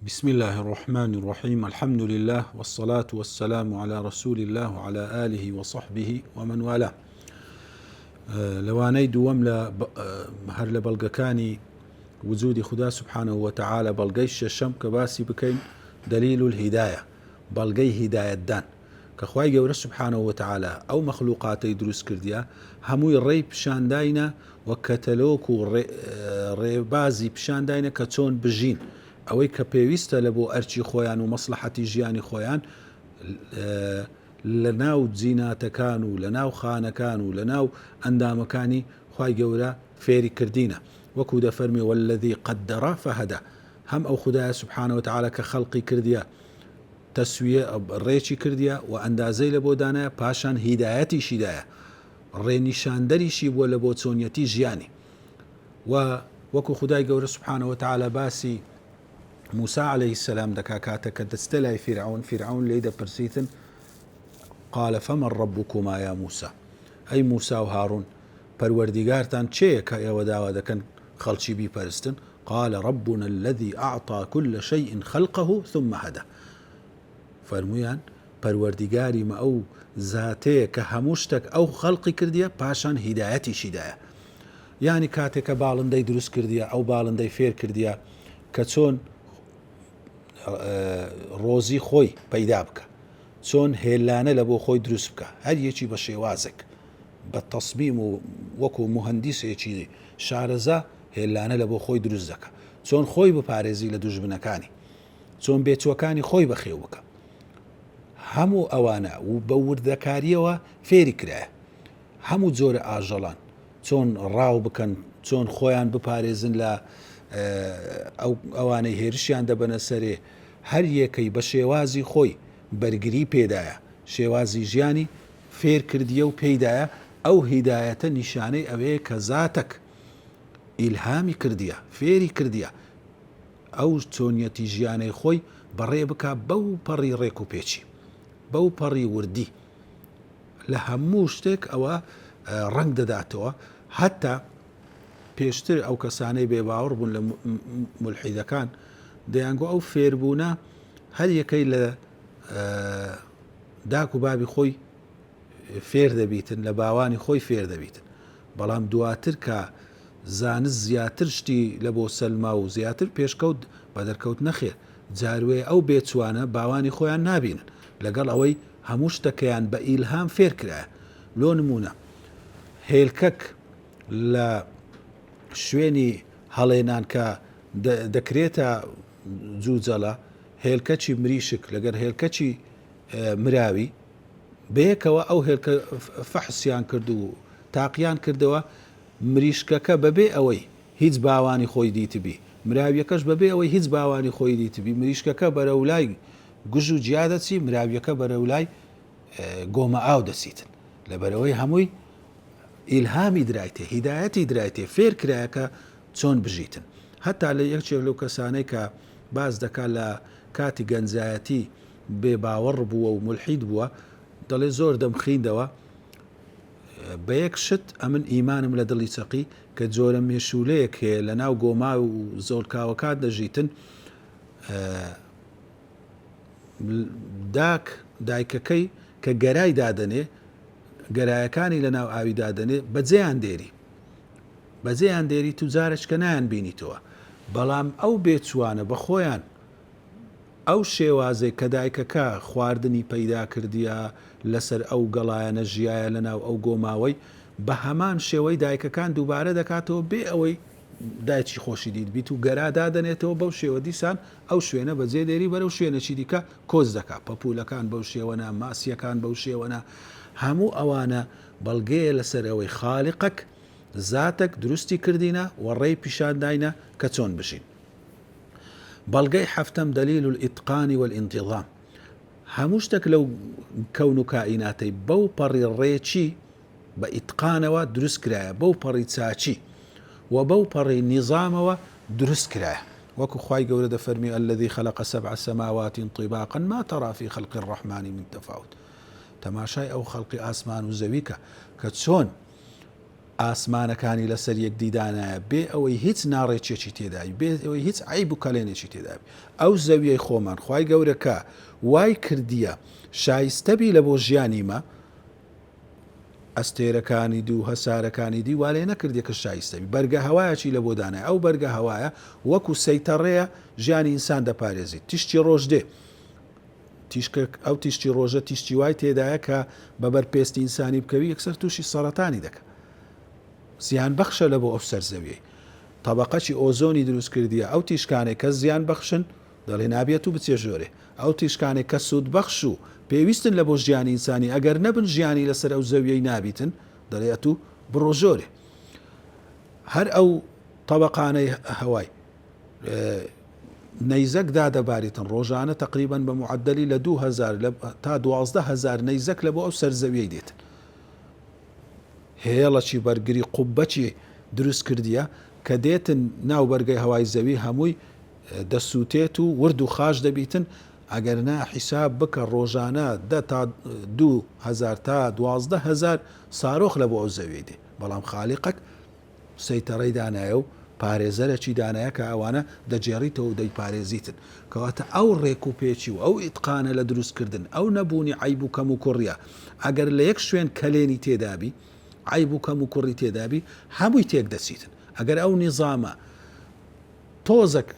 بسم اللە الرحمن الرحیم الحمد للە والصلاة والسلام علی رسول اللە وعلی آله وصحبه ومن والاه لەوانەی دووەم لە هەر لە بەڵگەکانی وجودی خودا سبحانه وتعالى بەڵگەی شەشەم کە باسی بکەین دلیل الهدایە بەڵگەی هیدایەتدان کە خوای گەورە سبحانە وتعالی ئەو مەخلوقاتەی دروست کردیە هەمووی ڕێی پیشانداینە و کەتەلۆک و ڕێبازی پیشانداینە کە چۆن بژین ئەوەی کە پێویستە لە بۆ ئەرکی خۆیان و مەسڵەحەتی ژیانی خۆیان لە ناو جیناتەکان و لە ناو خانەکان و لە ناو ئەندامەکانی خوای گەورە فێری کردینە وەکو دەفەرمی والذی قدر فهدى هەم ئەو خودایە سبحانە وتعالی کە خەڵقی کردیە تەسویە ڕێکی کردیە و ئەندازەی لە بۆ دانایە پاشان هیدایەتیشی دایە ڕێنیشاندەریشی بووە لە بۆ چۆنیەتی ژیانی و وەکو خودای گەورە سبحانە وتعالی باسی موسا علیه السلام دەکا کاتە کە دەچتە لای فیرعون فیرعون لێی دەپرسیتن قال فمن ربكما یا موسا ئەی موسا و هارون پەروەردیگارتان چێیە کە ئێوە داوا دەکەن خەڵکی بیپەرستن قال ربنا الذی اعطی کل شیء خلقه ثم هدی فەرموویان پەروەردیگاری مە ئەو زاتەیە کە هەموو شتەک ئەو خەڵقی کردیە پاشان هیدایەتیشی دایە یانی کاتێک کە باڵندەی دروست کردیە ئەو باڵندەی فێر کردیە کە چۆن ڕۆزی خۆی پەیدا بکە چۆن هێلانە لە بۆ خۆی دروست بکە هەر یەکی بە شێوازێک بە تەسمیم و وەکو مهندسێکی شارەزا هێلانە لە بۆ خۆی دروست دەکا چۆن خۆی بپارێزی لە دوژمنەکانی چۆن بێچوەکانی خۆی بەخێو بکە هەموو ئەوانە و بە وردەکاریەوە فێری کرایە هەموو جۆرە ئاژەڵان چۆن ڕاو بکەن چۆن خۆیان بپارێزن لە ئەوانەی هێرشیان دەبەنە سەرێ هەر یەکەی بە شێوازی خۆی بەرگری پێدایە شێوازی ژیانی فێر کردیە و پێیدایە ئەو هیدایەتە نیشانەی ئەوەیە کە زاتەک ئیلهامی کردیە، فێری کردیە ئەو چۆنیەتی ژیانەی خۆی بەڕێ بکا بەو پەڕی ڕێک و پێکی، بەو پەڕی وردی. لە هەموو شتێک ئەوە ڕەنگ دەداتەوە، هەتا پێشتر ئەو کەسانەی بێ باوەڕ بوون لە مولحیدەکان دەیانگۆ ئەو فێربوونە هەر یەکەی لە داک و بابی خۆی فێر دەبیتن لە باوانی خۆی فێر دەبیتن بەڵام دواتر کە زانست زیاتر شتی لە بۆ سەلما و زیاتر پێشکەوت بە دەرکەوت نەخێر جاروێ ئەو بێچوانە باوانی خۆیان نابینن لەگەڵ ئەوەی هەموو شتەکەیان بە ئیلهام فێر کرایە لۆ نمونە هێلکەک لە شوێنی هەڵێنان کە دەکرێتە جوجەڵە هێلکەچی مریشک لەگەر هێلکەچی مراوی بەیەکەوە ئەو هێلکە فەحسیان کرد و تاقیان کردەوە، مریشکەکە بەبێ ئەوەی هیچ باوانی خۆی دیتبی، مراویەکەش بەبێ ئەوەی هیچ باوانی خۆی دیتبی، مریشکەکە بەرەو لای گژ و جیا دەچی، مراویەکە بەرەو لای گۆمە ئاو دەچیتن. لەبەرئەوەی هەمووی ئیلهامی درایتێ، هیدایەتی درایتێ، فێر کرایە کە چۆن بژیتن. هەتا لە یەکێک لەو کەسانەی کە باس دەکا لە کاتی گەنجایەتی بێ باوەڕ بووە و مولحید بووە دەڵێ زۆر دەمخیندەوە بە یەک شت ئەمن ئیمانم لە دڵی چەقی کە جۆرە مێشوولەیەک هەیە لە ناو گۆما و زۆڵکاوەکان دەژیتن داک دایکەکەی کە گەرای دادەنێ گەرایەکانی لە ناو ئاوی دادەنێ بەجێیان دێری بەجێیان دێری تو جارێککە نایان بینیتەوە بەڵام ئەو بێچوانە بە خۆیان ئەو شێوازەی کە دایکەکە خواردنی پەیدا کردیە لەسەر ئەو گەڵایانە ژیایە لەناو ئەو گۆماوەی بە هەمان شێوەی دایکەکان دووبارە دەکاتەوە بێ ئەوەی دایکی خۆشی دیتبیت و گەرا دادەنێتەوە بەو شێوە دیسان ئەو شوێنە بەجێ دێری بەرەو شوێنێکی دیکە کۆچ دەکا پەپوولەکان بەو شێوەنە ماسیەکان بەو شێوەنە هەموو ئەوانە بەڵگەیە لەسەر ئەوەی خالقەک زاتەک دروستی کردینە و ڕێی پیشان داینە کە چۆن بژین. بەڵگەی حەفتەم دلیل الاتقان والانتظام هەموو شتێک لەو کەون و کائیناتەی بەو پەڕی ڕێکی بە ئیتقانەوە دروست کرایە بەو پەڕی چاکی و بەو پەڕی نیزامەوە دروست کرایە وەکو خوای گەورە دەفەرمی الذي خلق سبع سماوات طباقا ما ترى في خلق الرحمن من تفاوت تەماشای ئەو خەڵقی ئاسمان و زەوی کە کە چۆن. ئاسمانەکانی لەسەر یەکدی دانایە بێ ئەوەی هیچ ناڕێکیەکی تێدابی بێ ئەوەی هیچ عەیب و کەلێنێکی تێدابی ئەو زەویەی خۆمان خوای گەورە کە وای کردیە شایستەبی لە بۆ ژیانی مە ئەستێرەکانی دی و هەسارەکانی دی وا لێ نەکردیە کە شایستەبی بەرگە هەوایەکی لە بۆ دانای ئەو بەرگە هەوایە وەکو سەیتەڕەیە ژیانی ئینسان دەپارێزیت تیشکی ڕۆژ دێ تیشکە ئەو تیشکی ڕۆژە تیشکی وای تێدایە کە بە بەر پێستی ئینسانی بکەوی یەکسەر تووشی سەرەتانی دەکا زیان بەخشە لە بۆ ئەو سەرزەویەی تەبەقەکی ئۆزۆنی دروست کردیە ئەو تیشکانەی کە زیان بەخشن دەڵێ نابێت و بچێ ژۆرێ ئەو تیشکانەی کە سوود بەخش و پێویستن لە بۆ ژیانی ئینسانی ئەگەر نەبن ژیانی لەسەر ئەو زەویەی نابیتن دەڵێ ئەتوو بڕۆ ژۆرێ هەر ئەو تەبەقانەی هەوای نەیزەک دادەباریتن ڕۆژانە تەقریبەن بە معەدەلی لە 2000 تا 12000 نەیزەک لە بۆ ئەو سەرزەویەی دێتن هێڵەکی بەرگری قوبەکی دروست کردیە کە دێتن ناو بەرگەی هەوای زەوی هەمووی دەسووتێت و ورد و خاش دەبیتن ئەگەر نا حیساب بکە ڕۆژانە دە تا 2000 تا 12000 سارۆخ لە بۆ ئەو زەویەی دێ بەڵام خالیقەک سەیتەڕەی دانایە و پارێزەرەکی دانایە کە ئەوانە دەگێڕیتەوە و دەیپارێزیتن. کەواتە ئەو ڕێک و پێکی و ئەو ئیتقانە لە دروست کردن، ئەو نەبوونی عەیب و کەموکوڕیە، ئەگەر لە یەک شوێن کەلێنی تێدابی، عەیب و کەموکوڕی تێدابی، هەمووی تێک دەچیتن. ئەگەر ئەو نیزامە تۆزەک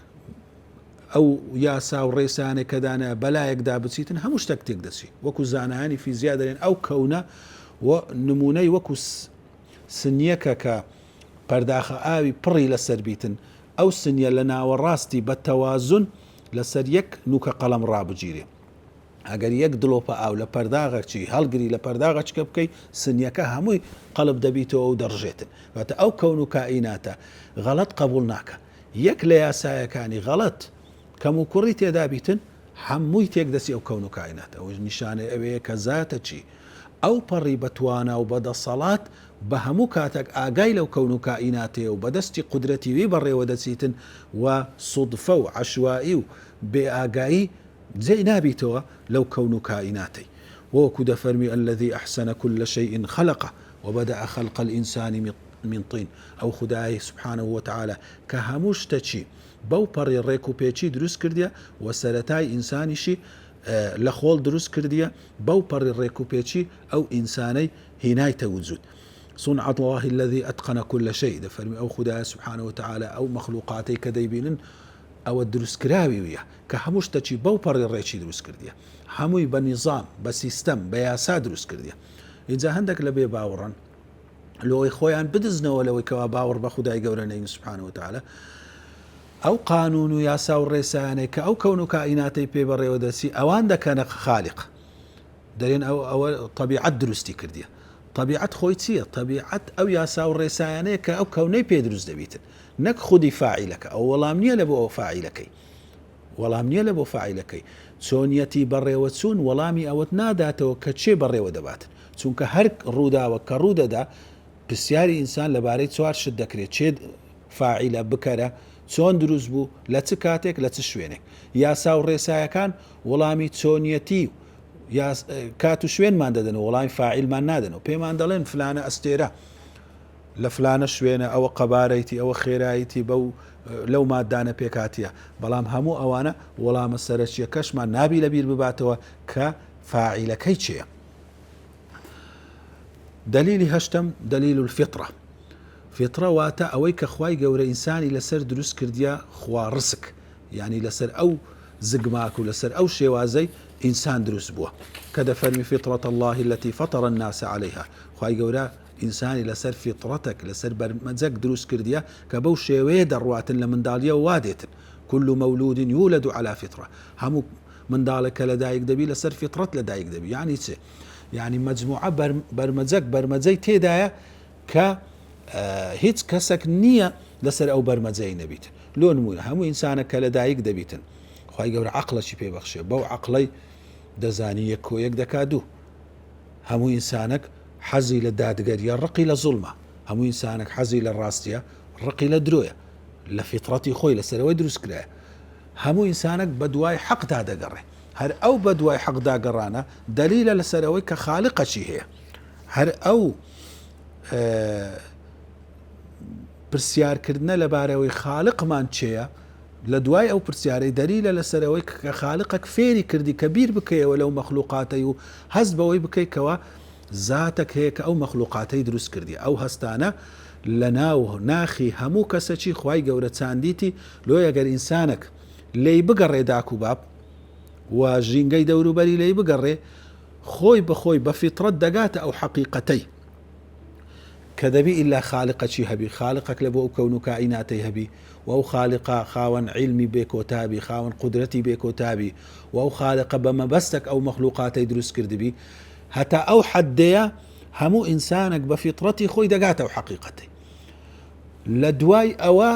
ئەو یاسا و ڕێسایانەی کە دانایە بەلایەکدا بچیتن، هەموو شتەک تێک دەچی. وەکو زانایانی فیزیا دەلێن ئەو کەونە و نموونەی وەکو سنیەکە کە پەرداخە ئاوی پڕی لەسەر بیتن، ئەو سنیە لە ناوەڕاستی بە تەوازون لەسەر یەک نوکە قەڵەم ڕابگیرێ. ئەگەر یەک دڵۆپە ئاو لە پەرداغەکی هەڵگری لە پەرداغەچکە بکەی، سنیەکە هەمووی قەڵب دەبیتەوە و دەڕژێتن. واتە ئەو کەون و کائیناتە غەڵەت قەبوڵ ناکا. یەک لە یاسایەکانی غەڵەت کەموکوڕی تێدا بیتن، هەمووی تێک دەچی ئەو کەون و کائیناتە. ئەوەش نیشانەی ئەوەیە کە زاتەکی ئەوپەڕی بە توانا و بە دەسەڵات بە هەموو کاتەک ئاگای لەو کەون و کائیناتەیە و بە دەستی قودرەتی وی بەڕێوە دەچیتن و سودفە و عەشوائی و بێ ئاگایی جێی نابیتەوە لەو کەون و کائیناتەی وەکو دەفەرمی الذی احسن کل شیء خلقه وبدأ خلق الانسان من طین ئەو خودایەی سبحانە وتعالی کە هەموو شتەکی بەو پەڕی ڕێک و پێکی دروست کردیە و سەرەتای ئینسانیشی لە خۆڵ دروست کردیە بەو پەڕی ڕێک و پێکی ئەو ئینسانەی هینایتە وجود. صنع اللە الذی اتقن کل شیء دەفەرمی ئەو خودایە سبحانە وتعالی ئەو مەخلوقاتەی کە دەیبینن ئەوە دروستکراوی ویە کە هەموو شتەکی بەو پەڕی ڕێکی دروست کردیە هەمووی بە نیزام بە سیستەم بە یاسا دروست کردیە ئینجا هەندێک لە بێ باوەڕن لۆی خۆیان بدزنەوە لەوەی کەوا باوەڕ بە خودای گەورە نەین سبحانە وتعالی ئەو قانون و یاسا و ڕێسایانەی کە ئەو کەون و کائیناتەی پێ بەڕێوە دەچی ئەوان دەکەنە خالق دەرێن ئەو ئەوە تەبیعەت دروستی کردیە تەبیعەت خۆی چییە تەبیعەت ئەو یاسا و ڕێسایانەیە کە ئەو کەونەی پێ دروست دەبیتن نەک خودی فاعیلەکە ئەو وەڵام نییە لە بۆ ئەو فاعیلەکەی وەڵام نییە لە بۆ فاعیلەکەی چۆنیەتی بەڕێوەچوون وەڵامی ئەوەت ناداتەوە کە چێ بەڕێوە دەباتن چونکە هەر ڕووداوە کە ڕوودەدا پرسیاری ئینسان لەبارەی چوار شت دەکرێت چێ فاعیلە، بکەرە، چۆن دروست بوو، لە چ کاتێک، لە چ شوێنێک. یاسا و ڕێسایەکان وڵامی چۆنیەتی و کات و شوێنمان دەدەنەوە، وڵامی فاعیلمان نادەنەوە. پێمان دەڵێن فلانە ئەستێرە لە فلانە شوێنە، ئەوە قەبارەیتی، ئەوە خێراییتی، بەو لەو ماددانە پێکهاتیە. بەڵام هەموو ئەوانە وڵامە سەرەکییەکەشمان نابی لەبیر بباتەوە کە فاعیلەکەی چێیە. دەلیلی هەشتەم، دلیل الفطرە، فیتڕە واتە ئەوەی کە خوای گەورە ئینسانی لەسەر دروست کردیە خوا ڕسک یانی لەسەر ئەو زگماک و لەسەر ئەو شێوازەی ئینسان دروست بووە کە دەفەرمی فطرة اللە التي فطر الناس علیها خوای گەورە ئینسانی لەسەر فیتڕەتەک لەسەر بەرمەجەک دروست کردیە کە بەو شێوەیە دەڕواتن لە منداڵیەوە وا دێتن كل مولود يولد على فطرە هەموو منداڵێک کە لەدایک دەبی لەسەر فیتڕەت لەدایک دەبی یانی چ یانی مەجموعە بەرمەجەک بەرمەجەی تێدایە کە هیچ کەسەک نییە لەسەر ئەو بەرمەجەی نەبیت لۆ نمونە هەموو ئینسانە کە لەدایک دەبیتن خوای گەورە عەقڵەکی پێ بەخشێ بەو عەقڵەی دەزانی یەک کۆ یەک دەکا دوو هەموو ئینسانەک حەزی لە دادگەریە ڕقی لە زوڵمە هەموو ئینسانەک حەزی لە ڕاستیە ڕقی لە درۆیە لە فیتڕەتی خۆی لەسەرەوەی دروست کرایە هەموو ئینسانەک بەدوای حەقدا دەگەڕێ هەر ئەو بەدوای حەقدا گەڕانە دەلیلە لەسەرەوەی کە خالقەکی هەیە هەر ئەو. پرسیارکردنە لەبارەوەی خالقمان کێیە، لە دوای ئەو پرسیارەی دەلیلە لەسەر ئەوەی کە خالقەک فێری کردی کە بیر بکەیەوە لەو مەخلوقاتەی و هەست بەوەی بکەی کەوا زاتەک هەیە کە ئەو مەخلوقاتەی دروست کردیە ئەو هەستانە لە ناو ناخی هەموو کەسەکی خوای گەورە چاندیتی لۆیە گەر ئینسانەک لێی بگەڕێ داک و باب و ژینگەی دەوروبەری لێی بگەڕێ خۆی بەخۆی بە فیتڕەت دەگاتە ئەو حەقیقەتەی کە دەبی ئیلا خالقەکی هەبی، خالقەک لە بۆ ئەو کەون و کائیناتەی هەبی و ئەو خالقە خاوەن عیلمی بێ کۆتا بی، خاوەن قودرەتی بێ کۆتا بی و ئەو خالقە بە مەبەستەک ئەو مەخلوقاتەی دروست کردبی، هەتا ئەو حەددەیە هەموو ئینسانەک بە فیتڕەتی خۆی دەگاتە ئەو حەقیقەتەی. لە دوای ئەوە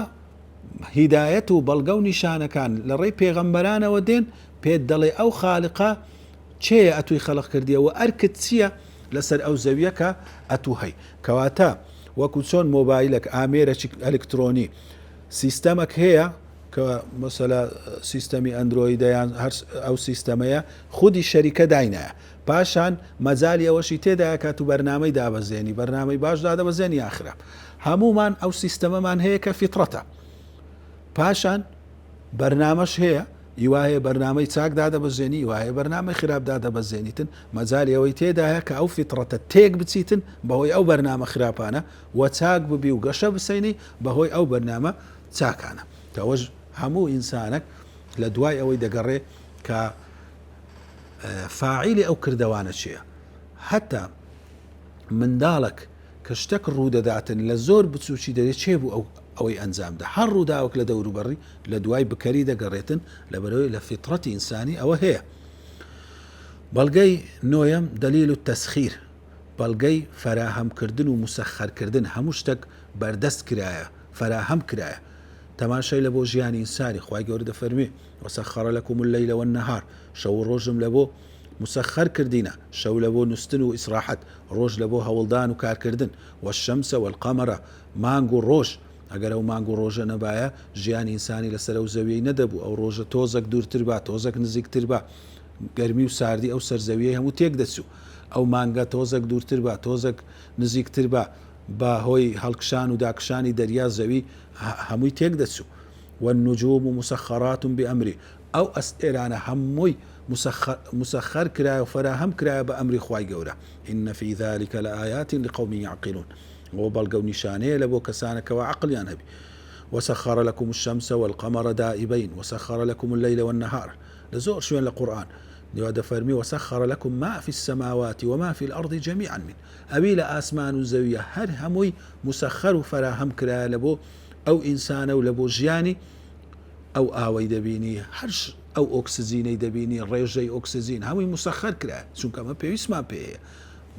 هیدایەت و بەڵگە و نیشانەکان لە ڕێی پێغەمبەرانەوە دێن پێت دەڵێ ئەو خالقە کێیە ئەتووی خەلق کردیە و ئەرکت چییە لەسەر ئەو زەویە کە ئەتوو هەی. کەواتە وەکو چۆن مۆبایلەک ئامێرەکی ئەلکترۆنی سیستەمەک هەیە کە مەسەلا سیستەمی ئەندرۆیدە یان هەر ئەو سیستەمەیە خودی شەریکە داینایە پاشان مەجالی ئەوەشی تێدایە کە تو بەرنامەی دابەزێنی بەرنامەی باش دادەبەزێنی یان خراپ هەموومان ئەو سیستەمەمان هەیە کە فیتڕەتە پاشان بەرنامەش هەیە ی وا هەیە بەرنامەی چاک دادەبەزێنی ی وا هەیە بەرنامەی خراپ دادەبەزێنیتن، مەجالی ئەوەی تێدایە کە ئەو فیتڕەتە تێک بچیتن بەهۆی ئەو بەرنامە خراپانە و چاک ببی و گەشە بسێنی بەهۆی ئەو بەرنامە چاکانە کە ئەوەش هەموو ئینسانەک لە دوای ئەوەی دەگەڕێ کە فاعیلی ئەو کردەوانە چیە هەتا منداڵەک کە شتەک ڕوودەداتن لە زۆر بچوکی دەرێ چێ بوو ئەو ئەوەی ئەنجامدا هەر ڕووداوەک لە دەوروبەڕی لە دوای بکەری دەگەڕێتن لەبەرئەوەی لە فیتڕەتی ئینسانی ئەوە هەیە. بەڵگەی نۆیەم دلیل التسخیر بەڵگەی فەراهەم کردن و مسەخەر کردن هەموو شتەک بەردەست کرایە فەراهەم کرایە تەماشای لە بۆ ژیانی ئینسانی خوای گەورە دەفەرموێ وسخر لکم اللیل والنهار شەو و ڕۆژم لە بۆ مسەخەر کردینە شەو لە بۆ نوستن و ئیسراحەت ڕۆژ لە بۆ هەوڵدان و کارکردن والشمس والقمر مانگ و ڕۆژ ئەگەر ئەو مانگ و ڕۆژە نەبایە ژیانی ئینسانی لەسەر ئەو زەویەی نەدەبوو، ئەو ڕۆژە تۆزەک دوورتر با، تۆزەک نزیکتر با، گەرمی و ساردی ئەو سەر زەویەی هەموو تێک دەچوو. ئەو مانگە تۆزەک دوورتر با، تۆزەک نزیکتر با، بە هۆی هەڵکشان و داکشانی دەریا زەوی هەمووی تێک دەچوو. والنجوم مسخرات بأمره ئەو ئەستێرانە هەمووی مسخر کرایە و فەراهەم کرایە بە ئەمری خوای گەورە. ان فی ذلک لآیات لقوم یعقلون. ئەوە بەڵگە و نیشانەیە لە بۆ کەسانە کەوا عەقڵیان هەبی. وسخر لکم الشمس والقمر دائبین وسخر لکم اللیل والنهار لە زۆر شوێن لە قورئان وا دەفەرمی وسخر لکم ما فی السماوات وما فی الارض جمیعا منه ئەوی لە ئاسمان و زەویە هەر هەمووی مسخر و فەراهەم کرایە لە بۆ ئەو ئینسانە و لە بۆ ژیانی ئەو ئاوەی دەبینی هەر ئەو ئۆکسجینەی دەبینی ڕێژەی ئۆکسجین هەمووی مسخر کرایە چونکە ئەمە پێویستمان پێیە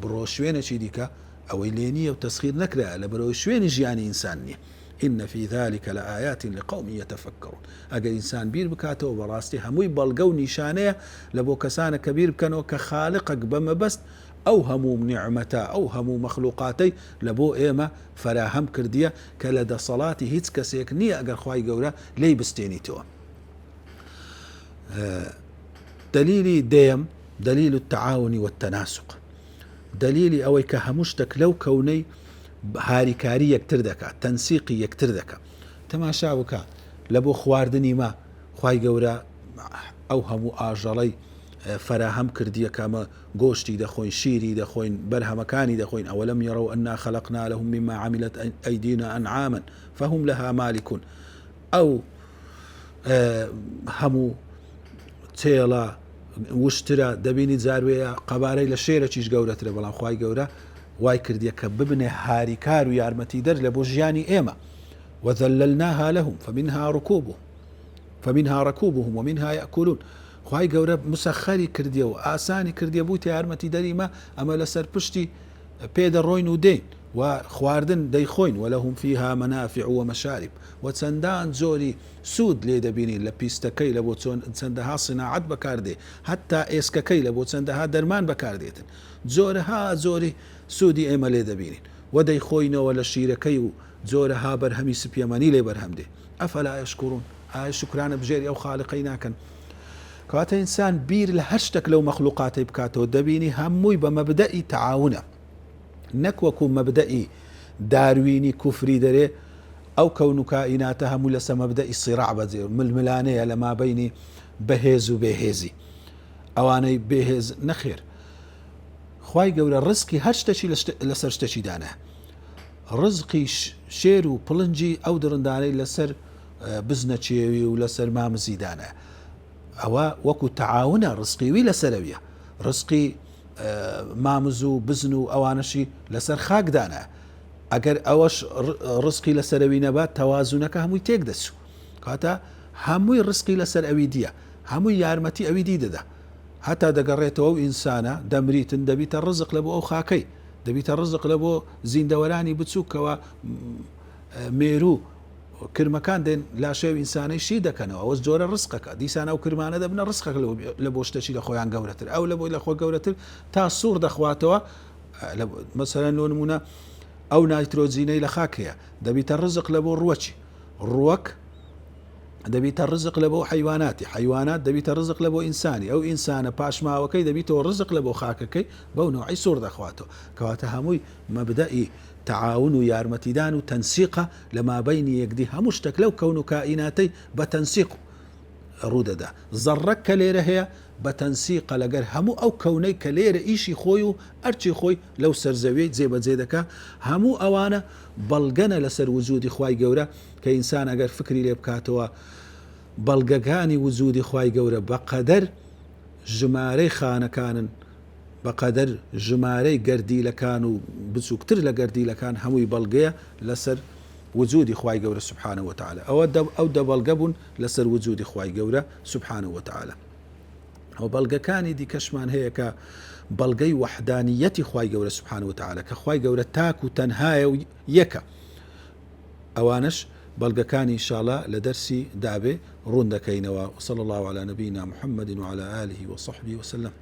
بڕۆ شوێنێکی دیکە ئەوەی لێ نییە و تەسخیر نەکرایە لەبەرئەوەی شوێنی ژیانی ئینسان نییە، ان فی ذلک لآیات لقوم یتفکرون، ئەگەر ئینسان بیر بکاتەوە بەڕاستی هەمووی بەڵگە و نیشانەیە لە بۆ کەسانە کە بیر بکەنەوە کە خالقەک بە مەبەست ئەو هەموو نیعمەتە ئەو هەموو مەخلوقاتەی لە بۆ ئێمە فەراهەم کردیە کە لە دەسەڵاتی هیچ کەسێک نییە ئەگەر خوای گەورە لێی بستێنیتەوە. دەلیلی دەیەم، دلیل التعاون والتناسق، دەلیلی ئەوەی کە هەموو شتەک لەو کەونەی هاریکاری یەکتر دەکا تەنسیقی یەکتر دەکا تەماشا بکە لە بۆ خواردنی مە خوای گەورە ئەو هەموو ئاژەڵەی فەراهەم کردیە کە ئەمە گۆشتی دەخۆین شیری دەخۆین بەرهەمەکانی دەخۆین ئەوەلم یەرەو ئەنا خەلەقنا لەهم مما عەمیلەت ئەیدینا ئەنعاما فهم لها مالکون ئەو هەموو تێڵە وشترە دەبینی جاروێیە قەبارەی لە شێرەکیش گەورەترە بەڵام خوای گەورە وای کردیە کە ببنێ هاریکار و یارمەتیدەر لە بۆ ژیانی ئێمە وذللناها لهم فمنها ركوبهم فمنها ركوبهم ومنها يأكلون خوای گەورە مسەخەری کردیە و ئاسانی کردیە بوویتە یارمەتیدەری مە ئەمە لەسەر پشتی پێ دەڕۆین و دێین و خواردن دەیخۆین ولهم فیها منافع ومشارب و چەندان جۆری سوود لێ دەبینین لە پیستەکەی لە بۆ چۆن چەندەها سیناعەت بەکار دێ هەتا ئێسکەکەی لە بۆ چەندەها دەرمان بەکار دێتن جۆرەها جۆری سوودی ئێمە لێ دەبینین و دەیخۆینەوە لە شیرەکەی و جۆرەها بەرهەمی سپیەمەنی لێ بەرهەم دێ افلا یشکرون ئایا شوکرانە بژێری ئەو خالقەی ناکەن کەواتە ئینسان بیر لە هەر شتێک لەو مەخلوقاتەی بکاتەوە دەبینی هەمووی بە مەبدەئی تەعاونە نەک وەکو مەبدەئی داروینی کوفری دەرێ. ئەو کەون و کائیناتە هەموو لەسە مەبدەئی سیراع بەجێ ململانێیە لە مابەینی بەهێز و بێهێزی ئەوانەی بێهێز نەخێر خوای گەورە ڕزقی هەر شتەکی لەسەر شتەکی دانایە ڕزقی شێر و پڵنجی ئەو دڕندانەی لەسەر بزنە چێوی و لەسەر مامزی دانایە ئەوە وەکو تەعاونە ڕزقی وی لەسەرەویە ڕزقی مامز و بزن و ئەوانەشی لەسەر خاک دانایە ئەگەر ئەوەش ڕزقی لەسەرەوی نەبا تەوازونەکە هەمووی تێک دەچوو کاتە هەمووی ڕزقی لەسەر ئەوی دیە هەمووی یارمەتی ئەوی دی دەدا هەتا دەگەڕێتەوە ئەو ئینسانە دەمریتن دەبیتە ڕزق لە بۆ ئەو خاکەی دەبیتە ڕزق لە بۆ زیندەوەرانی بچووکەوە مێروو کرمەکان دێن لاشەی ئەو ئینسانەی شی دەکەنەوە ئەوەش جۆرە ڕزقەکە دیسان ئەو کرمانە دەبنە ڕزقەکە لە بۆ شتەکی لە خۆیان گەورەتر ئەو لە بۆی لە خۆ گەورەتر تا سوڕ دەخواتەوە مەسەلەن لۆ نمونە ئەو نایترۆجینەی لە خاک هەیە دەبیتە ڕزق لە بۆ ڕوەکی ڕوەک دەبیتە ڕزق لە بۆ حیواناتی حیوانات دەبیتە ڕزق لە بۆ ئینسانی ئەو ئینسانە پاشماوەکەی دەبیتەوە ڕزق لە بۆ خاکەکەی بەو نەوعی سوڕ دەخواتەوە کەواتە هەمووی مەبدەئی تەعاون و یارمەتیدان و تەنسیقە لە مابەینی یەکدی هەموو شتەک لەو کەون و کائیناتەی بە تەنسیق ڕوودەدا زەڕڕەک کە لێرە هەیە بە تەنسیقە لەگەر هەموو ئەو کەونەی کە لێرە ئیشی خۆی و ئەرکی خۆی لەو سەر زەویەی جێبەجێ دەکا هەموو ئەوانە بەڵگەنە لەسەر وجودی خوای گەورە کە ئینسان ئەگەر فکری لێ بکاتەوە بەڵگەکانی وجودی خوای گەورە بەقەدەر ژمارەی خانەکانن بەقەدەر ژمارەی گەردیلەکان و بچوکتر لە گەردیلەکان هەمووی بەڵگەیە لەسەر وجودی خوای گەورە سبحانە وتعالی ئەوە ئەو دە بەڵگە بوون لەسەر وجودی خوای گەورە سبحانە وتعالی ئەو بەڵگەکانی دیکەشمان هەیە کە بەڵگەی وەحدانیەتی خوای گەورە سبحانە وتعالی کە خوای گەورە تاک و تەنهایە و یەکە ئەوانەش بەڵگەکانی ان شاء اللە لە دەرسی دابێ ڕوون دەکەینەوە وصلی اللە علی نبینا محمد وعلی آله وصحبه وسلم.